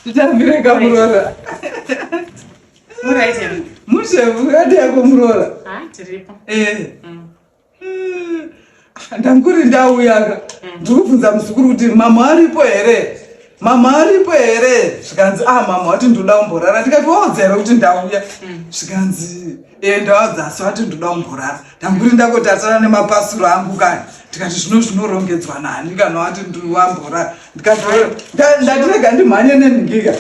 Titambire kamuroora. Mushevu ati yako muroora. Tiripo. Eh. Ndanguri ndauyaka. Ndiri kubvunza muzukuru kuti mama aripo here? Mama aripo here? Zvikanzi ah mama wati ndoda kumborara. Ndikati waudza here kuti ndauya? Zvikanzi eh ndaudza asi wati ndoda kumborara. Ndanguri ndakotarisana nemapasuro angu kani. Ndikati zvino zvinorongedzwa nani kana wati ndiwamborara. Ndikati ndati rega ndimhanye nenhingika.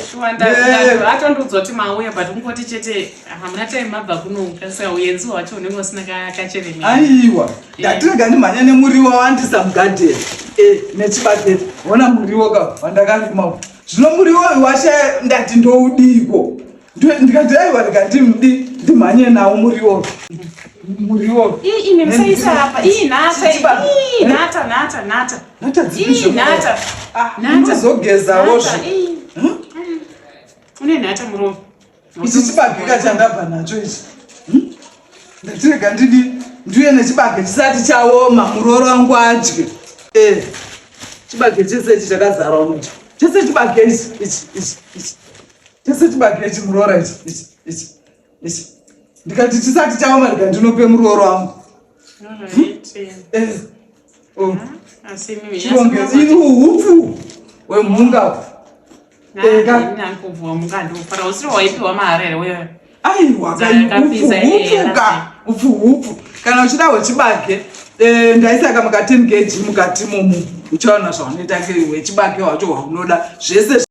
Atondiudza kuti mauya but kungoti chete hamuna time mabva kuno saka uyenzi wacho unenge usina kacheremera. Aiwa ndati rega ndimhanye nemuriwo wandisa mugadheni eh, nechibageti hona muriwo ka wandakarima zvino muriwo uyu washaya ndati ndoudiko ndikati aiwa ndikati mdi ndimhanye nawo muriwo muriwo imi musaisa apa ii nhata ii nhata nhata nhata nhata dzipi nhata ah, unozogezawo zve une nhata muromo ichi chibage chandabva nacho ichi hmm? ndatirega ndidi ndiuye nechibage chisati chaoma murooro wangu adye eh, chibage chese ichi chakazara unocho chese chibage ichi ichi ichi ichi chese chibage ichi muroora ichi ichi ichi ichi ndikati chisati chaoma ndika ndinope murooro wangu eh, oh. Chirongedzi hupfu hwemhunga aiwa upfuka upfu hupfu kana uchida hwechibage eh, ndaisa kama ka 10 kg mukati momu uchaona zvaunoita hwechibage hwacho hwaunoda zvese.